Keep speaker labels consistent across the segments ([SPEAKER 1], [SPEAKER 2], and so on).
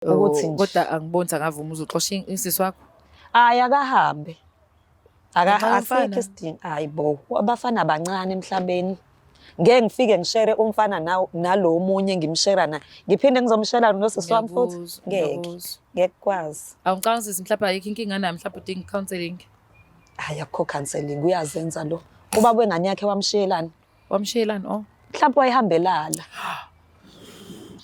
[SPEAKER 1] Ukuthi nje.
[SPEAKER 2] Kodwa angiboni ukuthi angavuma uzoxosha usisi wakho.
[SPEAKER 1] Hayi akahambe.
[SPEAKER 2] Ngenxa yomfana?
[SPEAKER 1] Asikho isidingo. Hayi bo, abafana bancane emhlabeni. Ngeke ngifike ngishere umfana nalo omunye ngimshera naye. Ngiphinde ngizomshera nosisi wami futhi.
[SPEAKER 2] Ngiyakuzwa,
[SPEAKER 1] Ngeke.
[SPEAKER 2] ngiyakuzwa.
[SPEAKER 1] Ngeke kwazi.
[SPEAKER 2] Awucabanga sisi mhlawumbe ayikho inkinga nayo mhlawumbe udinga i-counselling.
[SPEAKER 1] Hayi akukho counselling uyazenza lo. Ubaba wengane yakhe wamshiyelani?
[SPEAKER 2] Wamshiyelani oh?
[SPEAKER 1] Mhlawumbe wayehambelala.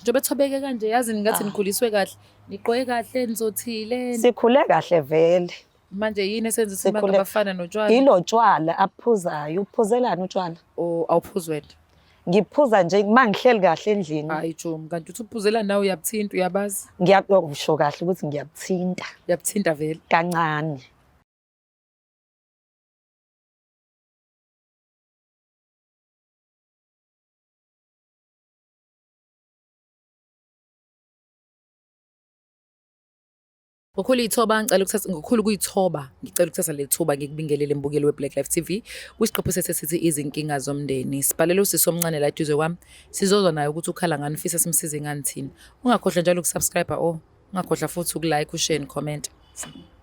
[SPEAKER 2] Njengoba ethobeke kanje yazi ngathi
[SPEAKER 1] Ah.
[SPEAKER 2] nikhuliswe kahle. Niqoke kahle nizothile.
[SPEAKER 1] Sikhule kahle vele.
[SPEAKER 2] Manje yini esenza ukuthi abantu abafana notshwala?
[SPEAKER 1] Yilo tshwala aphuzayo. Uphuzelani utshwala?
[SPEAKER 2] Oh awuphuzi wena.
[SPEAKER 1] Ngiphuza nje uma ngihleli kahle endlini.
[SPEAKER 2] Hayi Jomi, kanti uthi uphuzela nawe uyabuthinta uyabazi?
[SPEAKER 1] Ngiyakusho kahle ukuthi ngiyabuthinta.
[SPEAKER 2] Uyabuthinta vele.
[SPEAKER 1] Kancane.
[SPEAKER 2] Ngokhulu ithoba ngicela ukuthatha ngokhulu kuyithoba ngicela ukuthatha leli thuba ngikubingelele mbukeli weBlack Life TV kwisiqephu sethu esithi izinkinga zomndeni. Sibhalele usisi omncane la eduze kwami sizozwa naye ukuthi ukhala ngani ufisa simsize ngani thina. Ungakhohlwa njalo ukusubscribe oh ungakhohlwa futhi ukulike ushare and comment.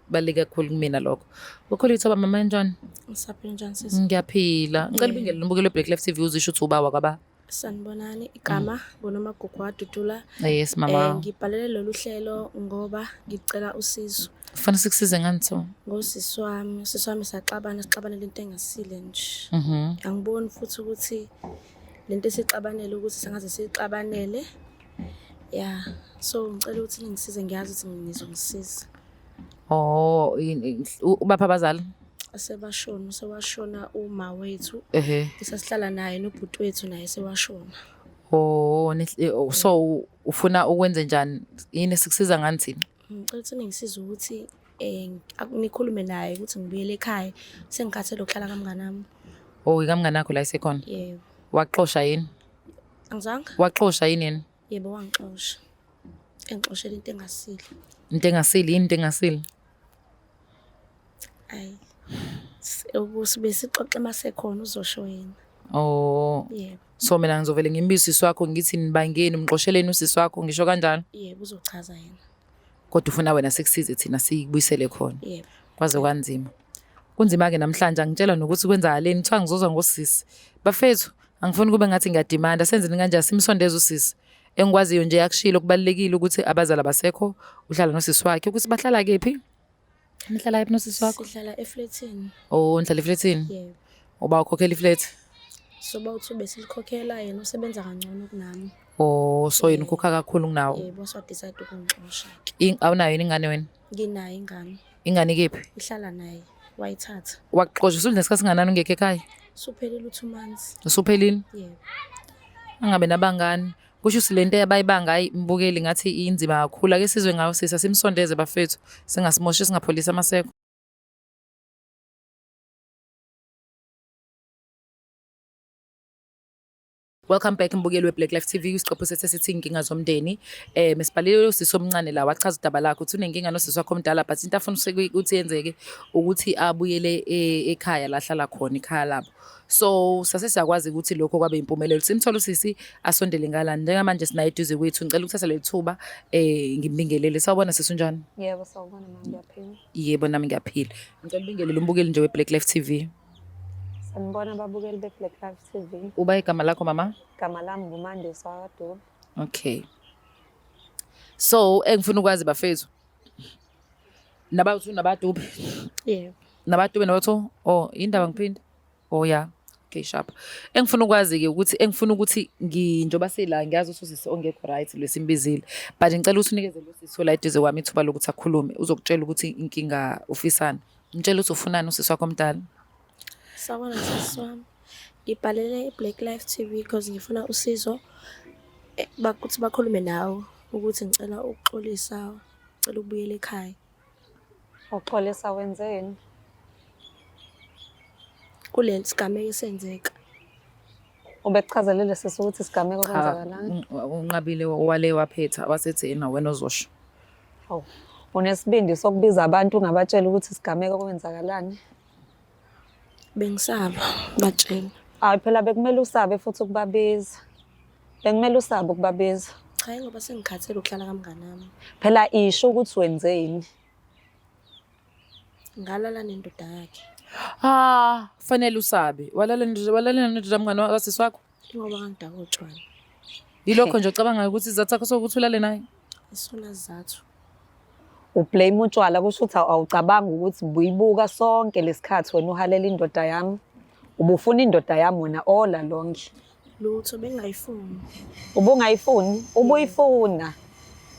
[SPEAKER 2] Kubaluleke kakhulu kumina lokho. Ngokhulu ithoba mama njani?
[SPEAKER 3] Ngisaphila njani sisi?
[SPEAKER 2] Ngiyaphila. Ngicela ubingelele umbukeli weBlack Life TV uzisho ukuthi ubawa kwaba.
[SPEAKER 3] Sanibonani, igama nguNomagugu waDudula.
[SPEAKER 2] Yes mama.
[SPEAKER 3] Ngibhalele lolu hlelo ngoba ngicela usizo.
[SPEAKER 2] Kufanele sikusize ngani so?
[SPEAKER 3] Ngosisi wami, usisi wami saxabana, sixabanele into engasile nje. Angiboni futhi ukuthi lento esixabanele ukuthi singaze sixabanele. Yeah, so ngicela ukuthi ningisize ngiyazi ukuthi nizongisiza.
[SPEAKER 2] Oh, ubapha abazali?
[SPEAKER 3] Sebashona, sewashona uma wethu.
[SPEAKER 2] Ehhe.
[SPEAKER 3] Esasihlala naye nobhuti wethu naye sewashona.
[SPEAKER 2] Oh, oh, so ufuna ukwenze njani? Yini sikusiza ngani thina?
[SPEAKER 3] Ngicela ukuthi ningisize ukuthi eh nikhulume naye ukuthi ngibuyele ekhaya. Sengikhathele ukuhlala kamngani wami.
[SPEAKER 2] Oh, ikamngani wakho la isekhona?
[SPEAKER 3] Yebo.
[SPEAKER 2] Waxosha yini?
[SPEAKER 3] Angizwanga?
[SPEAKER 2] Waxosha yini yena?
[SPEAKER 3] Yebo wangixosha. Engixoshela into engasile.
[SPEAKER 2] Into engasile yini into engasile?
[SPEAKER 3] Ayi. Ukusibe sixoxe masekhona uzosho yena.
[SPEAKER 2] Oh.
[SPEAKER 3] Yebo.
[SPEAKER 2] So mina ngizovele ngimbize usisi wakho ngithi nibangeni umxosheleni usisi wakho ngisho kanjalo?
[SPEAKER 3] Yebo uzochaza yena.
[SPEAKER 2] Kodwa ufuna wena sikusize thina sikubuyisele khona.
[SPEAKER 3] Yebo.
[SPEAKER 2] Kwaze kwanzima. Kunzima-ke namhlanje angitshela nokuthi kwenzakaleni kuthiwa ngizozwa ngosisi. Bafethu angifuni kube ngathi ngiyadimanda senzeni kanjani simsondeze usisi. Engikwaziyo nje yakushilo kubalulekile ukuthi abazali abasekho uhlala nosisi wakhe ukuthi bahlala kephi? Nihlala kephi nosisi wakho?
[SPEAKER 3] Sihlala eflethini.
[SPEAKER 2] Oh, nihlala eflethini?
[SPEAKER 3] Yebo.
[SPEAKER 2] Uba ukhokhela iflethi?
[SPEAKER 3] So bawuthi besikhokhela yena usebenza kangcono kunami.
[SPEAKER 2] Oh, so yena ukhokha kakhulu kunawe.
[SPEAKER 3] Yebo, so decide ukungixosha-ke.
[SPEAKER 2] Awunayo yini ingane wena?
[SPEAKER 3] Nginayo ingane.
[SPEAKER 2] Ingane ikephi?
[SPEAKER 3] Ihlala naye, wayithatha.
[SPEAKER 2] Waxosha usunesikhathi singanani ungekho ekhaya?
[SPEAKER 3] Usuphelile u-2 months.
[SPEAKER 2] Usuphelile?
[SPEAKER 3] Yebo.
[SPEAKER 2] Angabe nabangani. Kusho ukuthi lento abayibanga hayi mbukeli ngathi inzima kakhulu. Ake sizwe ngayo sisi asimsondeze bafethu. Singasimoshi singapholisa amaseko. Welcome back mbukeli weBlack Life TV isiqephu sethu esithi inkinga zomndeni. Mesibhalile usisi omncane la wachaza udaba lakhe uthi unenkinga nosisi wakho omdala but into afuna ukuthi yenzeke ukuthi abuyele ekhaya la ahlala khona ikhaya labo. So sase siyakwazi ukuthi lokho kwabe impumelelo. Simthola usisi asondele ngalana. Njengamanje sinaye eduze kwethu. Ngicela ukuthatha leli thuba ngimbingelele. Sawubona sisi unjani?
[SPEAKER 1] Yebo sawubona mama ngiyaphila.
[SPEAKER 2] Yebo nami ngiyaphila. Ngicela ubingelele umbukeli nje weBlack Life TV.
[SPEAKER 1] Sanibona ababukeli beBlack Life TV.
[SPEAKER 2] Uba igama lakho mama?
[SPEAKER 1] Igama lami nguMandisa wakwaDube.
[SPEAKER 2] Okay. So engifuna ukwazi bafethu. Nabathu nabaDube.
[SPEAKER 3] Yebo.
[SPEAKER 2] NabaDube nabathu oh indaba ngiphinde. Oh yeah. Okay sharp. Engifuna ukwazi ke ukuthi engifuna ukuthi njengoba sila ngiyazi ukuthi usisi ongekho right lesimbizile. But ngicela ukuthi unikeze lo sisi la eduze kwami ithuba lokuthi akhulume uzokutshela ukuthi inkinga ufisana. Ngitshela ukuthi ufunani usisi wakho omdala.
[SPEAKER 3] Sawubona sisi wami. Ngibhalele i-Black Life TV because ngifuna usizo ukuthi bakhulume nawe ukuthi ngicela ukuxolisa, ngicela ukubuyela ekhaya.
[SPEAKER 1] Uxolisa wenzeni?
[SPEAKER 3] Kuleli sigameko esenzeka.
[SPEAKER 1] Ubekuchazelele sisi ukuthi isigameko
[SPEAKER 2] Cha,
[SPEAKER 1] kwenzakalani?
[SPEAKER 2] unqabile wale waphetha wasethi yena wena ozosho.
[SPEAKER 1] Hawu, unesibindi sokubiza abantu ungabatshela ukuthi isigameko kwenzakalani?
[SPEAKER 3] Bengisaba batshela.
[SPEAKER 1] Hayi phela bekumele usabe futhi ukubabiza. Bekumele usabe ukubabiza.
[SPEAKER 3] Cha, ngoba sengikhathele ukuhlala kamngani wami.
[SPEAKER 1] Phela isho ukuthi wenzeni.
[SPEAKER 3] Ngalala nendoda yakhe.
[SPEAKER 2] Ha, fanele usabe. Walala nendoda, walala nendoda mngani wasisi wakho.
[SPEAKER 3] Ingoba ngangidakwa utshwala.
[SPEAKER 2] Yilokho nje ocabangayo ukuthi isizathu sakho sokuthi ulale naye.
[SPEAKER 3] Isona sizathu.
[SPEAKER 1] Ublame utshwala, kusho ukuthi awucabangi ukuthi buyibuka sonke lesikhathi wena uhalela indoda yami. Ubufuna indoda yami wena all along.
[SPEAKER 3] Lutho, bengingayifuni.
[SPEAKER 1] Ubungayifuni? Ubuyifuna.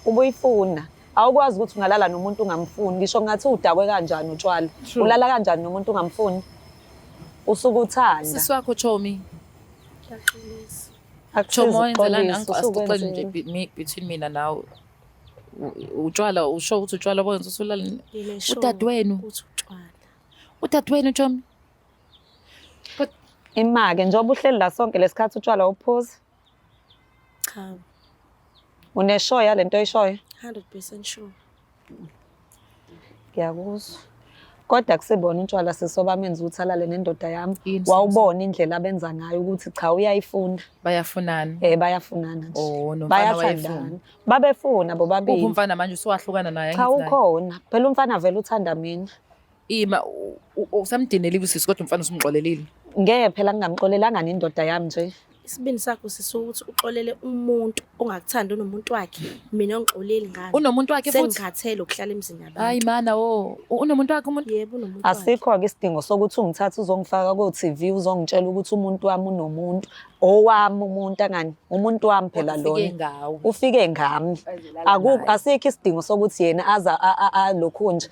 [SPEAKER 1] Ubuyifuna. Awukwazi ukuthi ungalala nomuntu ungamfuni. Ngisho ngathi udakwe kanjani utshwala.
[SPEAKER 2] True.
[SPEAKER 1] Ulala kanjani nomuntu ungamfuni? Usuke uthanda.
[SPEAKER 2] Sisi wakho chomi.
[SPEAKER 3] Ngiyaxolisa.
[SPEAKER 1] Akusizi
[SPEAKER 2] Chomi wayenzelani?
[SPEAKER 1] ukuxolisa,
[SPEAKER 2] Asixoxele nje
[SPEAKER 1] usukwenzeni.
[SPEAKER 2] between mina nawe. Utshwala, usho ukuthi utshwala bokwenza ukuthi ulale
[SPEAKER 3] Ngine sure
[SPEAKER 2] udadewenu.
[SPEAKER 3] ukuthi utshwala.
[SPEAKER 2] Udadewenu chomi. But
[SPEAKER 1] Ima-ke njengoba uhleli la sonke lesikhathi utshwala uphuza.
[SPEAKER 3] Cha,
[SPEAKER 1] Uneshoya lento oyishoyo?
[SPEAKER 3] 100% sure.
[SPEAKER 1] Ngiyakuzwa. Kodwa kusibona utshwala sisobamenza ukuthi alale nendoda yami.
[SPEAKER 2] Yini?
[SPEAKER 1] Wawubona indlela abenza ngayo ukuthi cha uyayifuna.
[SPEAKER 2] Bayafunana.
[SPEAKER 1] Eh, bayafunana nje.
[SPEAKER 2] Oh, nomfana wayefuna.
[SPEAKER 1] Bayathandana. Babefuna
[SPEAKER 2] Uphi
[SPEAKER 1] bobabili.
[SPEAKER 2] umfana manje, usuwahlukana naye?
[SPEAKER 1] Cha,
[SPEAKER 2] angithi naye?
[SPEAKER 1] ukhona. Phela umfana vele uthanda mina.
[SPEAKER 2] Ima usamdinelile usisi, kodwa umfana usumxolelile.
[SPEAKER 1] Ngeke phela ngingamxolelanga nendoda yami nje.
[SPEAKER 3] Isibindi sakho sisukuthi uxolele umuntu ongakuthandi unomuntu wakhe. Mina ongixoleli ngani?
[SPEAKER 2] Unomuntu wakhe futhi.
[SPEAKER 3] Sengikhathele ukuhlala emzini yabantu.
[SPEAKER 2] Hayi mana wo, unomuntu wakhe umuntu.
[SPEAKER 3] Yebo, unomuntu wakhe.
[SPEAKER 1] Asikho-ke isidingo sokuthi ungithathe uzongifaka ko-TV uzongitshela ukuthi umuntu wami unomuntu. Owami umuntu angani? Umuntu wami phela
[SPEAKER 2] Ufike
[SPEAKER 1] lona.
[SPEAKER 2] ngawe.
[SPEAKER 1] Ufike ngami.
[SPEAKER 2] Azolala
[SPEAKER 1] Akukho,
[SPEAKER 2] naye.
[SPEAKER 1] asikho isidingo sokuthi yena aza alokhu nje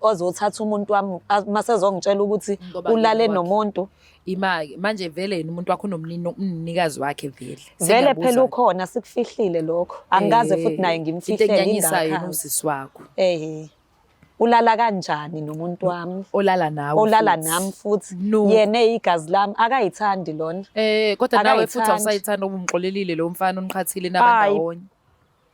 [SPEAKER 1] azothatha umuntu wami masezongitshela ukuthi
[SPEAKER 2] Ngoba
[SPEAKER 1] ulale
[SPEAKER 2] yena wakhe.
[SPEAKER 1] nomuntu.
[SPEAKER 2] Ima manje vele yena umuntu wakho unomnikazi wakhe vele.
[SPEAKER 1] Vele
[SPEAKER 2] Sengiyabuza.
[SPEAKER 1] phela ukhona, sikufihlile lokho. Angikaze futhi naye
[SPEAKER 2] Into
[SPEAKER 1] ngimfihlele
[SPEAKER 2] enyanyisayo yena
[SPEAKER 1] ingakhazi.
[SPEAKER 2] usisi wakho.
[SPEAKER 1] Eh. Ulala kanjani nomuntu wami?
[SPEAKER 2] Olala nawe.
[SPEAKER 1] Olala
[SPEAKER 2] futhi.
[SPEAKER 1] nami futhi.
[SPEAKER 2] No.
[SPEAKER 1] Yena eyigazi lami akayithandi lona.
[SPEAKER 2] Kodwa nawe futhi
[SPEAKER 1] Akayithandi.
[SPEAKER 2] awusayithanda ubumxolelile lo mfana uniqhathile
[SPEAKER 1] Hayi.
[SPEAKER 2] nabandawonye.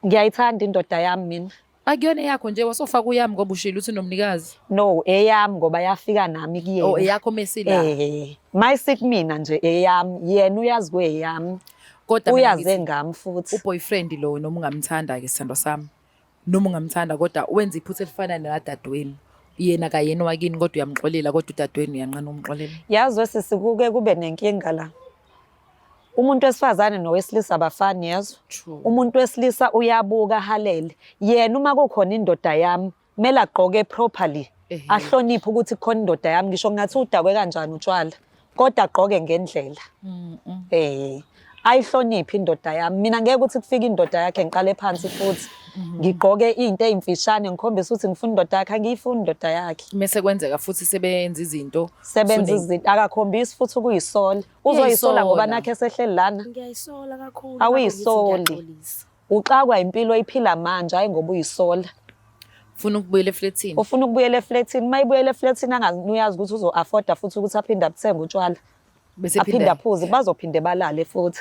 [SPEAKER 1] Ngiyayithanda indoda yami mina.
[SPEAKER 2] Akuyona eyakho nje, wasofaka uyami ngoba ushilo uthi unomnikazi.
[SPEAKER 1] No, eyami ngoba yafika nami kuyena.
[SPEAKER 2] Oh, eyakho mesila.
[SPEAKER 1] Eh, mayisikumina nje eyami, yena uyazi kweyami.
[SPEAKER 2] Kodwa mina
[SPEAKER 1] Uyaze
[SPEAKER 2] ngithi
[SPEAKER 1] ngami futhi.
[SPEAKER 2] uboyfriend lo noma ungamthanda ke sithandwa sami. Noma ungamthanda kodwa wenza iphutha elifana neladadewenu. Yena kayena wakini kodwa uyamxolela, kodwa udadewenu uyanqana umxolela.
[SPEAKER 1] Yazi sisi, kuke kube nenkinga la. Umuntu wesifazane nowesilisa abafani, yezwa.
[SPEAKER 2] True.
[SPEAKER 1] Umuntu wesilisa uyabuka halele. Yena uma kukhona indoda yami, kumele agqoke properly. Ahloniphe ukuthi kukhona indoda yami, ngisho ngathi udakwe kanjani utshwala, kodwa agqoke ngendlela. Ayihloniphe indoda yami. Mina ngeke ukuthi kufike indoda yakhe ngiqale phansi futhi. Ngigqoke into ezimfishane ngikhombise ukuthi ngifuna indoda yakhe, angiyifuni indoda yakhe.
[SPEAKER 2] Mase kwenzeka futhi sebenza izinto.
[SPEAKER 1] Sebenza izinto, akakhombisi futhi ukuyisola. Uzoyisola ngoba
[SPEAKER 2] Uyayisola.
[SPEAKER 1] nakhe esehleli lana.
[SPEAKER 3] Ngiyayisola kakhulu.
[SPEAKER 1] Awuyisoli.
[SPEAKER 3] Ngakho ngithi ngiyaxolisa.
[SPEAKER 1] Uxakwa impilo oyiphila manje, hayi ngoba uyisola.
[SPEAKER 2] Ufuna ukubuyela eflatini.
[SPEAKER 1] Ufuna ukubuyela eflatini. Uma ibuyela eflatini angazi uyazi ukuthi uzo-afforda futhi ukuthi aphinde athenge utshwala.
[SPEAKER 2] Bese
[SPEAKER 1] Aphinde
[SPEAKER 2] phinda.
[SPEAKER 1] aphuze, bazophinde balale futhi.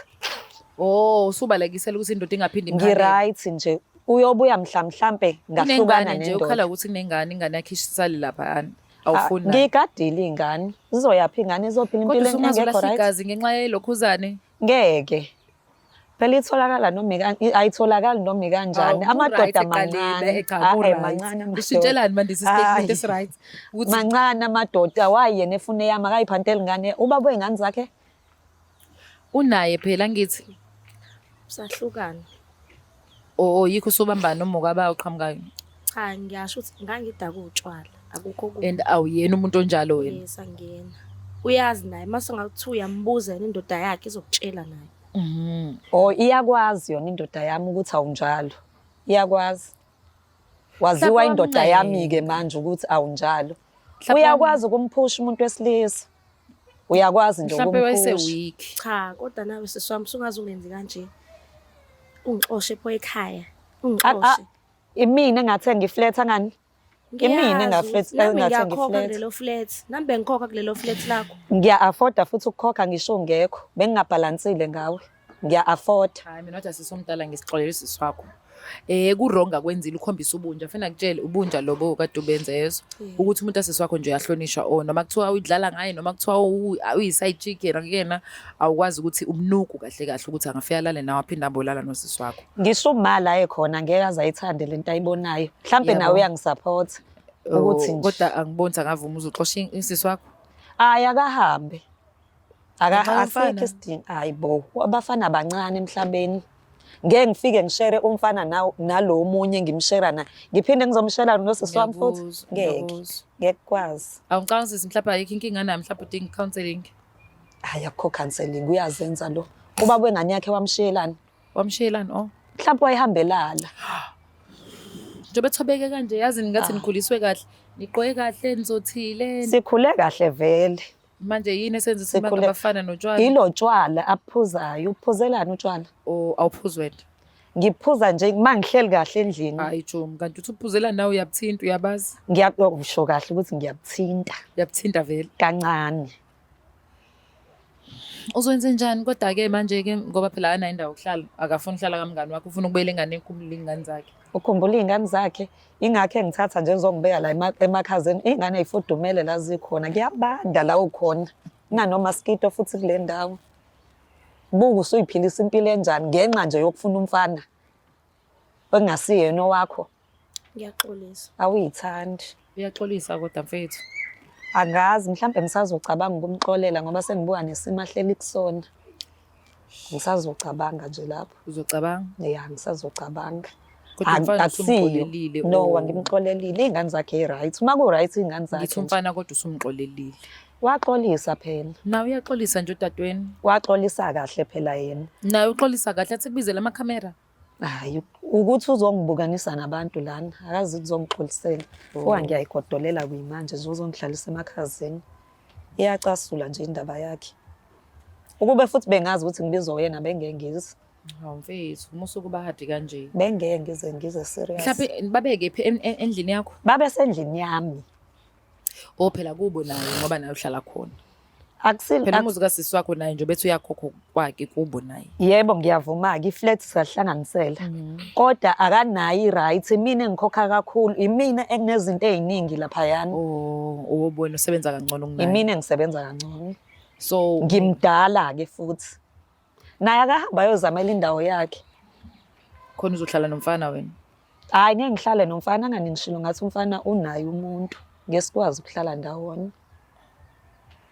[SPEAKER 2] Oh, usubalekisela ukuthi indoda ingaphindi imhalele.
[SPEAKER 1] Ngi-right nje. Uyobuya mhla mhlampe ngahlukana
[SPEAKER 2] Kunengane nje
[SPEAKER 1] nendoda.
[SPEAKER 2] ukhala ukuthi kunengane, ingane yakhe isale lapha.
[SPEAKER 1] Ah,
[SPEAKER 2] Awufuni nayo.
[SPEAKER 1] Ngiyigadile iy'ngane. Zizoyaphi iy'ngane, izophila
[SPEAKER 2] Kodwa
[SPEAKER 1] impilo
[SPEAKER 2] usungazolahla
[SPEAKER 1] engekho right.
[SPEAKER 2] igazi ngenxa yelokhuzane.
[SPEAKER 1] Ngeke. Phela itholakala noma ayitholakali noma ikanjani.
[SPEAKER 2] Awu,
[SPEAKER 1] Amadoda
[SPEAKER 2] ku-right ekuqaleni,
[SPEAKER 1] mancane.
[SPEAKER 2] cha,
[SPEAKER 1] Ah,
[SPEAKER 2] ku-right.
[SPEAKER 1] mancane amadoda.
[SPEAKER 2] Ushintshelani manje isi-statement
[SPEAKER 1] Hhayi.
[SPEAKER 2] esi-right? Ukuthi
[SPEAKER 1] Mancane amadoda, wayi yena efuna eyami, akayiphanteli ingane. Ubaba wey'ngane zakhe?
[SPEAKER 2] Unaye phela ngithi.
[SPEAKER 3] Sahlukana.
[SPEAKER 2] Oh, yikho usubambana noma ukaba uqhamukayo.
[SPEAKER 3] Cha, ngiyasho ukuthi ngangidakwa utshwala. Akukho okubi.
[SPEAKER 2] And awuyena umuntu onjalo wena.
[SPEAKER 3] Yes, angiyena. Uyazi naye mase ngathiwa uyambuza yena indoda yakhe izokutshela naye.
[SPEAKER 1] Oh, iyakwazi yona indoda yami ukuthi awunjalo. Iyakwazi. Waziwa
[SPEAKER 2] Mhlawumbe
[SPEAKER 1] indoda
[SPEAKER 2] wamncenga.
[SPEAKER 1] yami-ke manje ukuthi awunjalo.
[SPEAKER 2] Mhlawumbe
[SPEAKER 1] Uyakwazi ukumphusha umuntu wesilisa. Uyakwazi nje
[SPEAKER 2] Mhlawumbe wayese
[SPEAKER 1] ukumphusha.
[SPEAKER 2] weak.
[SPEAKER 3] Cha, kodwa nawe sisi wami sungaze ungenzi kanje. Ungixoshe pho ekhaya. Ungixoshe.
[SPEAKER 1] Imina engathenga iflat angani? Imina
[SPEAKER 3] Ngiyazi
[SPEAKER 1] engaflat,
[SPEAKER 3] ukuthi nami
[SPEAKER 1] engathenga
[SPEAKER 3] ngiyakhokha
[SPEAKER 1] iflat.
[SPEAKER 3] kulelo flat. Nami bengikhokha kulelo flat lakho.
[SPEAKER 1] Ngiya-afforda futhi ukukhokha ngisho ungekho. Bengingabhalansile ngawe. Ngiya-afforda.
[SPEAKER 2] Hayi mina kodwa sisi omdala ngisixolele sisi wakho. Ku-wrong akwenzile ukhombisa ubunja. Funa ngikutshele ubunja lobo kade ubenze yezo. Ukuthi umuntu asisi wakho nje uyahlonishwa or noma kuthiwa udlala ngaye noma kuthiwa uyi-side chick yena kuyena awukwazi ukuthi umnuku kahle kahle ukuthi angafika alale nawe aphinde abolala nosisi wakho.
[SPEAKER 1] Ngisho uma la ekhona ngeke aze ayithande lento ayibonayo. Mhlampe
[SPEAKER 2] Yabo.
[SPEAKER 1] nawe uyangisupport ukuthi
[SPEAKER 2] Oh,
[SPEAKER 1] nje.
[SPEAKER 2] Kodwa angiboni ukuthi angavuma uzoxosha usisi wakho.
[SPEAKER 1] Hayi akahambe. Aka
[SPEAKER 2] Ngenxa yomfana?
[SPEAKER 1] asikho isidingo. Hayi bo, abafana bancane emhlabeni. Ngeke ngifike ngishare umfana nalo omunye ngimshera naye. Ngiphinde ngizomshera nosisi wami futhi.
[SPEAKER 2] Ngiyakuzwa,
[SPEAKER 1] Ngeke.
[SPEAKER 2] ngiyakuzwa.
[SPEAKER 1] Ngeke kwazi.
[SPEAKER 2] Awungicabanga sisi mhlawumbe ayikho inkinga nayo mhlawumbe udinga i-counselling.
[SPEAKER 1] Hayi akukho counselling uyazenza lo. Ubaba wengane yakhe wamshiyelani?
[SPEAKER 2] Wamshiyelani oh?
[SPEAKER 1] Mhlawumbe wayehambelala.
[SPEAKER 2] Njengoba ethobeke kanje yazi ngathi nikhuliswe kahle. Nigqoke kahle nizothile.
[SPEAKER 1] Sikhule kahle vele.
[SPEAKER 2] Manje yini esenza ukuthi
[SPEAKER 1] Sikhule-
[SPEAKER 2] abafana notshwala?
[SPEAKER 1] Ilo tshwala aphuzayo, uphuzelani utshwala?
[SPEAKER 2] O awuphuzi wena?
[SPEAKER 1] Ngiphuza nje uma ngihleli kahle endlini.
[SPEAKER 2] Hayi Jomi, kanti uthi uphuzela nawe uyabuthinta uyabazi?
[SPEAKER 1] Ngiyakusho kahle ukuthi ngiyabuthinta
[SPEAKER 2] Uyabuthinta vele.
[SPEAKER 1] kancane.
[SPEAKER 2] Uzowenze njani kodwa-ke manje-ke ngoba phela akanayo indawo yokuhlala, akafuni ukuhlala kamngani wakhe, ufuna ukubuyela enganeni ukhumbule iy'ngane zakhe.
[SPEAKER 1] Ukhumbula iy'ngane zakhe, ingakho engithatha nje ngizongibeka la emakhazeni, iy'ngane ey'fudumele la zikhona, kuyabanda la ukhona. Kunanomaskito futhi kule ndawo. Buka usuyiphilisa impilo enjani ngenxa nje yokufuna umfana okungasiyena owakho.
[SPEAKER 3] Ngiyaxolisa.
[SPEAKER 1] Awuyithandi.
[SPEAKER 2] Uyaxolisa kodwa mfethu.
[SPEAKER 1] Angazi mhlampe ngisazocabanga ukumxolela ngoba sengibuka nesimo ahleli kusona. Ngisazocabanga nje lapho.
[SPEAKER 2] Uzocabanga?
[SPEAKER 1] Ya, ngisazocabanga.
[SPEAKER 2] Kodwa umfana
[SPEAKER 1] Akusiyo.
[SPEAKER 2] usumxolelile.
[SPEAKER 1] No,
[SPEAKER 2] oh.
[SPEAKER 1] angimxolelile. Iy'ngane zakhe i-right. Uma ku-right iy'ngane zakhe
[SPEAKER 2] Ngithi
[SPEAKER 1] nje.
[SPEAKER 2] umfana kodwa usumxolelile.
[SPEAKER 1] Waxolisa phela.
[SPEAKER 2] Nawe uyaxolisa nje udadewenu.
[SPEAKER 1] Waxolisa kahle phela yena.
[SPEAKER 2] Nawe uxolisa kahle athi kubizele amakhamera.
[SPEAKER 1] Hayi, ukuthi uzongibukanisa nabantu lana, akazi ukuzongixolisela. Ngoba ngiyayigodolela kuyimanje nje uzongihlalisa emakhazeni. Iyacasula nje indaba yakhe. Ukube futhi bengazi ukuthi ngibizwa uyena bengeke ngize.
[SPEAKER 2] Hawu mfethu, musa ukuba hard kanje.
[SPEAKER 1] Bengeke ngize ngize serious.
[SPEAKER 2] Mhlawumbe babeke phi endlini yakho?
[SPEAKER 1] Babe sendlini yami.
[SPEAKER 2] Oh phela kubo naye ngoba naye uhlala khona.
[SPEAKER 1] Akusil
[SPEAKER 2] Phela umuzi kasisi wakho naye nje bethi uyakhokha kwakhe kubo naye.
[SPEAKER 1] Yebo ngiyavuma-ke i-flat siyahlanganisela. Kodwa akanayo i-right, imina engikhokha kakhulu, imina enginezinto ey'ningi laphayana.
[SPEAKER 2] Oh, owobona usebenza kangcono kunaye.
[SPEAKER 1] Imina engisebenza kangcono.
[SPEAKER 2] So
[SPEAKER 1] Ngimdala-ke futhi. Naye akahamba ayozamela indawo yakhe.
[SPEAKER 2] Khona uzohlala nomfana wena.
[SPEAKER 1] Hhayi ngeke ngihlale nomfana angani ngishilo ngathi umfana unaye umuntu. Ngeke sikwazi ukuhlala ndawonye.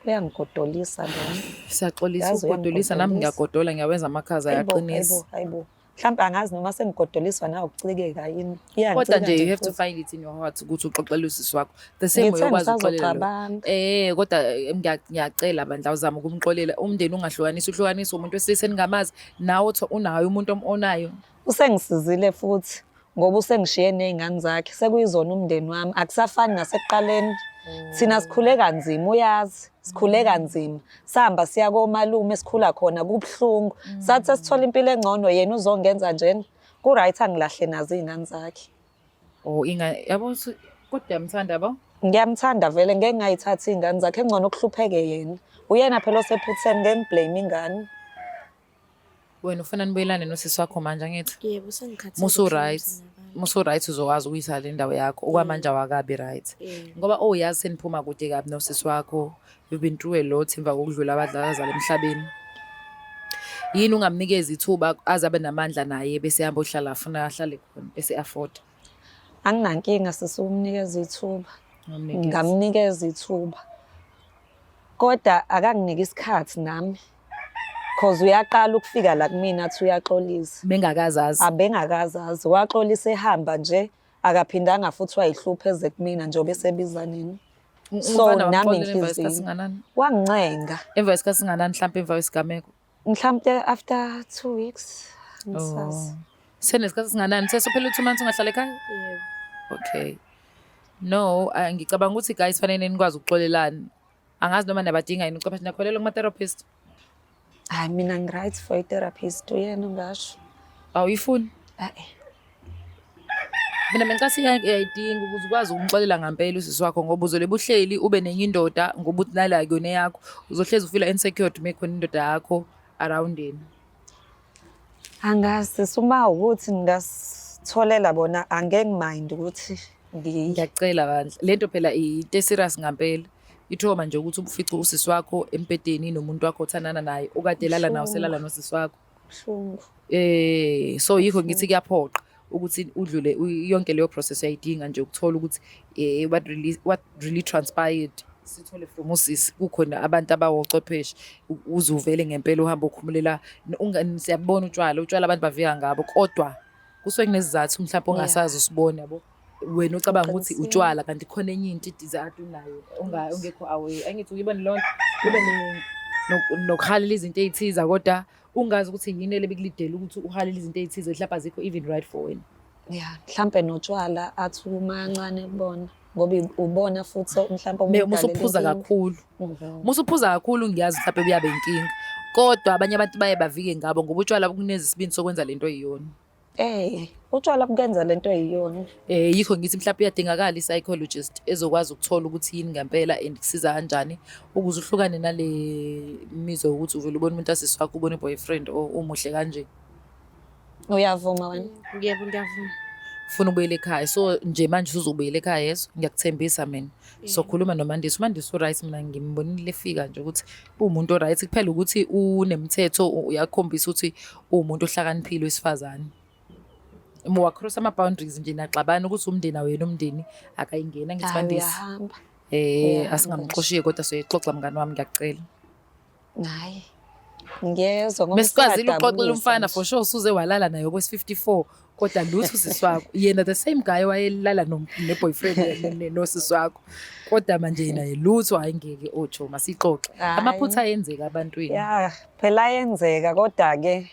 [SPEAKER 1] Uyangigodolisa lona.
[SPEAKER 2] Siyaxolisa
[SPEAKER 1] Yazi
[SPEAKER 2] ukugodolisa nami
[SPEAKER 1] uyangigodolisa.
[SPEAKER 2] ngiyagodola ngiyawenza amakhaza
[SPEAKER 1] Hayibo,
[SPEAKER 2] ayaqinisa.
[SPEAKER 1] hayibo, hayibo. Mhlawumbe angazi noma sengigodoliswa nawe ukucikeka yini.
[SPEAKER 2] Kodwa
[SPEAKER 1] Iyangicika
[SPEAKER 2] nje you have to
[SPEAKER 1] futhi.
[SPEAKER 2] find it in your heart ukuthi uxoxele usisi wakho. The same way
[SPEAKER 1] Ngithe
[SPEAKER 2] okwazi ukuxolela lo.
[SPEAKER 1] ngisazocabanga.
[SPEAKER 2] Kodwa ngiyacela bandla uzama ukumxolela umndeni ungahlukanisi uhlukanise umuntu wesilisa eningamazi nawe unayo umuntu onayo.
[SPEAKER 1] Usengisizile futhi ngoba usengishiye ney'ngane zakhe sekuyizona umndeni wami akusafani nasekuqaleni. Thina sikhule kanzima uyazi, sikhule kanzima. Sihamba siya komalume sikhula khona kubuhlungu. Sathi sesithola impilo engcono yena uzongenza njena. Ku-right angilahle nazo iy'ngane zakhe.
[SPEAKER 2] Oh inga yabo kodwa uyamthanda yabo?
[SPEAKER 1] Ngiyamthanda vele ngeke ngayithatha iy'ngane zakhe engcono kuhlupheke yena. Uyena phela osephutheni ngeke ngiblame ingane.
[SPEAKER 2] Wena ufuna nibuyelane nosisi wakho manje angithi?
[SPEAKER 3] Yebo sengikhathele.
[SPEAKER 2] Musu right.
[SPEAKER 3] ukuhlalisana nabantu.
[SPEAKER 2] Musu right uzokwazi ukuyisa le ndawo yakho. Okwamanje awakabi right.
[SPEAKER 3] Yebo.
[SPEAKER 2] Ngoba oh yazi seniphuma kude kabi nosisi wakho. You've been through a lot emva kokudlula abadlali emhlabeni. Yini ungamnikeza ithuba aze abe namandla naye bese ehamba ohlala afuna ahlale khona bese afford.
[SPEAKER 1] Anginankinga sisi ukumnikeza ithuba.
[SPEAKER 2] Ungamnikeza.
[SPEAKER 1] Ngamnikeza ithuba. Kodwa akanginike isikhathi nami. Cause uyaqala ukufika la kumina athi uyaxolisa.
[SPEAKER 2] Bengakazazi.
[SPEAKER 1] Abengakazazi waxolisa ehamba nje akaphindanga futhi wayihlupha eze kumina njengoba esebiza nini. So
[SPEAKER 2] Umfana
[SPEAKER 1] nami
[SPEAKER 2] wamxolela emva kwesikhathi
[SPEAKER 1] inhliziyo
[SPEAKER 2] singanani?
[SPEAKER 1] wangincenga.
[SPEAKER 2] Emva kwesikhathi singanani mhlawumbe emva kwesigameko?
[SPEAKER 1] Mhlawumbe after 2 weeks ngisazi.
[SPEAKER 2] Oh. Senesikhathi singanani? Sesophela 2 months ungahlala ekhaya?
[SPEAKER 3] Yebo.
[SPEAKER 2] Okay. No, ngicabanga ukuthi guys fanele nikwazi ukuxolelana. Angazi noma nabadinga yini ucapha nakholelwa kuma therapist.
[SPEAKER 1] Hayi mina ngi-right for i-therapist uyena ungasho.
[SPEAKER 2] Awuyifuni?
[SPEAKER 1] Eh.
[SPEAKER 2] Mina bengicasi iyayidinga ukuze ukwazi ukumxolela ngempela usisi wakho ngoba uzobe uhleli ube nenye indoda ngoba uthi nala kuyona yakho. Uzohlezi ufeel insecure uma khona indoda yakho around yena.
[SPEAKER 1] Angazi suma ukuthi ngingas Tholela bona angeke mind ukuthi
[SPEAKER 2] Ngiyacela bandla. Lento phela into serious ngampela. Ithoma nje ukuthi ufice usisi wakho embhedeni nomuntu wakho othandana naye okade elala nawe selala nosisi wakho.
[SPEAKER 1] Buhlungu.
[SPEAKER 2] So yikho ngithi kuyaphoqa ukuthi udlule yonke leyo process, uyayidinga nje ukuthola ukuthi what really transpired. Sithole from usisi, kukhona abantu abawochwepheshe, uze uvele ngempela uhambe ukhumulela. Siyabona utshwala abantu bavika ngabo, kodwa kusuke kunesizathu mhlawumbe ongasazi usibone, yabo, wena ucabanga ukuthi utshwala, kanti khona enye into idizathu unayo ongekho aware. Angithi uyibone lonto, ube nokuhalela izinto ey'thize, kodwa ungazi ukuthi yini elebekulidela ukuthi uhalele izinto ey'thize, mhlawumbe azikho even right for wena.
[SPEAKER 1] Ya, mhlampe notshwala athi uma kancane kubona, ngoba ubona futhi mhlampe
[SPEAKER 2] Uma usuphuza kakhulu. Uma usuphuza kakhulu, ngiyazi mhlawumbe kuyabe inkinga, kodwa abanye abantu baye bavike ngabo ngoba utshwala bukuneza isibindi sokwenza lento eyiyona.
[SPEAKER 1] Utshwala bukenza lento eyiyona.
[SPEAKER 2] Yikho ngithi mhlawumbe uyadingakala i-psychologist ezokwazi ukuthola ukuthi yini ngempela and kusiza kanjani ukuze uhlukane nale mizwa yokuthi uvele ubone umuntu asisi wakho, ubone i-boyfriend or umuhle kanje.
[SPEAKER 1] Uyavuma wena?
[SPEAKER 3] Yebo, ngiyavuma.
[SPEAKER 2] Ufuna ukubuyela ekhaya, so nje manje usuzobuyela ekhaya, yeso ngiyakuthembisa mina. Sokhuluma noMandisa. UMandisa u-right, mina ngimbonile efika nje ukuthi uwumuntu o-right, kuphela ukuthi unemithetho, uyakhombisa ukuthi uwumuntu ohlakaniphile wesifazane. Uma wa-cross ama-boundaries nje naxabana ukuthi umndeni awuyena umndeni, akayingena, ngithi
[SPEAKER 1] Hayi,
[SPEAKER 2] Mandisa.
[SPEAKER 1] Uyahamba. Uyahamba.
[SPEAKER 2] Asingamxoshiye, kodwa soyixoxa, mngani wami, ngiyakucela.
[SPEAKER 1] Hayi. Ngiyezwa ngoba
[SPEAKER 2] Mesikwazile ukuxoxela
[SPEAKER 1] useyadabukisa
[SPEAKER 2] umfana
[SPEAKER 1] nje.
[SPEAKER 2] For sure usuze walala naye okwesi-54, kodwa lutho usisi wakho. Yena the same guy wayelala ne-boyfriend nosisi wakho, kodwa manje yena lutho. Hayi, ngeke otsho, masixoxe.
[SPEAKER 1] Hhayi.
[SPEAKER 2] Amaphutha ayenzeka abantwini.
[SPEAKER 1] Ya, phela ayenzeka, kodwa ke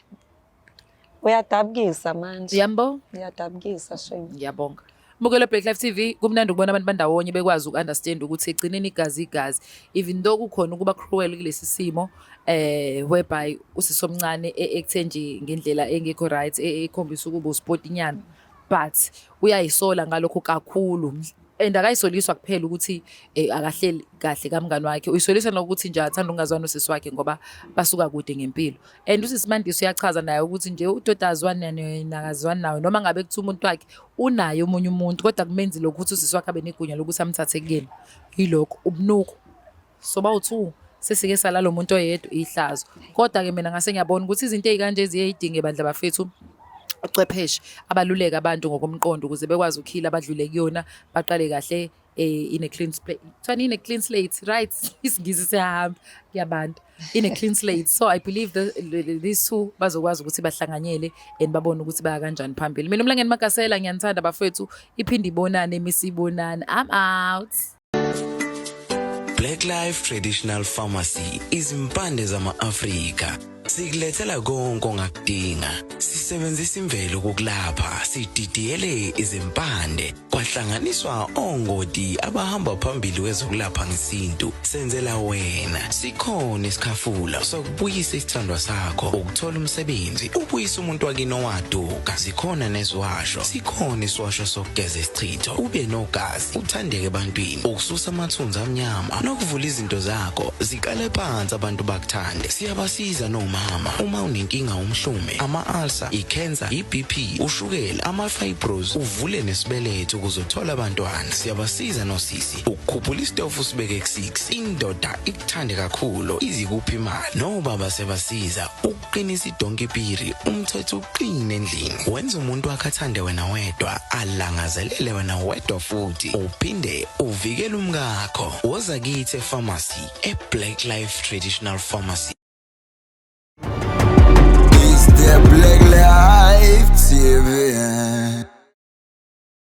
[SPEAKER 1] uyadabukisa manje.
[SPEAKER 2] Yambo.
[SPEAKER 1] Uyadabukisa, shame.
[SPEAKER 2] Ngiyabonga. Mbukelo Black Life TV, kumnandi ukubona abantu bandawonye bekwazi uku-understand ukuthi egcineni igazi igazi, even though kukhona ukuba cruel kulesi simo whereby usisi omncane ekuthe nje ngendlela engekho right, ekhombisa ukuba usipotinyana, but uyayisola ngalokho kakhulu and akayisoliswa kuphela ukuthi akahleli kahle kamngani wakhe, uyisolisa nokuthi nje athanda ukungazwani nosisi wakhe ngoba basuka kude ngempilo. And usisi Mandisi uyachaza naye ukuthi nje udoda azwani nakazwani nawe, noma ngabe kuthiwa umuntu wakhe unaye omunye umuntu, kodwa kumenzi lokhu ukuthi usisi wakhe abe negunya lokuthi amthathe kuyena. Yilokho ubunuku so bawu-two sesike sala lo muntu oyedwa, ihlazo. Kodwa-ke mina ngase ngiyabona ukuthi izinto ey'kanje ziyeyidinge bandla bafethu ochwepheshe abaluleka abantu ngokomqondo ukuze bekwazi ukukhila, badlule kuyona, baqale kahle in a clean slate. Kuthiwani? In a clean slate, right? IsiNgisi siyahamba kuyabantu. In a clean slate. So I believe these two bazokwazi ukuthi bahlanganyele and babone ukuthi baya kanjani phambili. Mina uMlangeni Magasela, ngiyanithanda bafethu, iphinde ibonane misibonane. I'm out.
[SPEAKER 4] Black Life Traditional Pharmacy, izimpande zama-Afrika. Sikulethela konke ongakudinga. Sisebenzisa imvelo kukulapha, sididiyele izimpande, kwahlanganiswa ongoti abahamba phambili kwezokulapha ngesintu. Senzela wena. Sikhona isikhafula sokubuyisa isithandwa sakho, ukuthola umsebenzi, ubuyisa umuntu wakini owaduka. Zikhona neziwasho. Sikhona isiwasho sokugeza isichitho, ube nogazi, uthandeke ebantwini, ukususa amathunzi amnyama nokuvula izinto zakho ziqale phansi, abantu bakuthande. Siyabasiza nomama uma unenkinga, umhlume, ama-ulcer, i-cancer, i-BP, ushukela, ama-fibros, uvule nesibeletho ukuze uthole abantwana. Siyabasiza nosisi ukukhuphula isitofu sibeke ku-6, indoda ikuthande kakhulu, izikuphi imali. Nobaba siyabasiza ukuqinisa idonki piri, umthetho uqine endlini, wenza umuntu wakhe athande wena wedwa, alangazelele wena wedwa, futhi uphinde uvikele umkakho. Woza kithi e-pharmacy, e-Black Life Traditional Pharmacy.
[SPEAKER 5] It's the Black Life TV.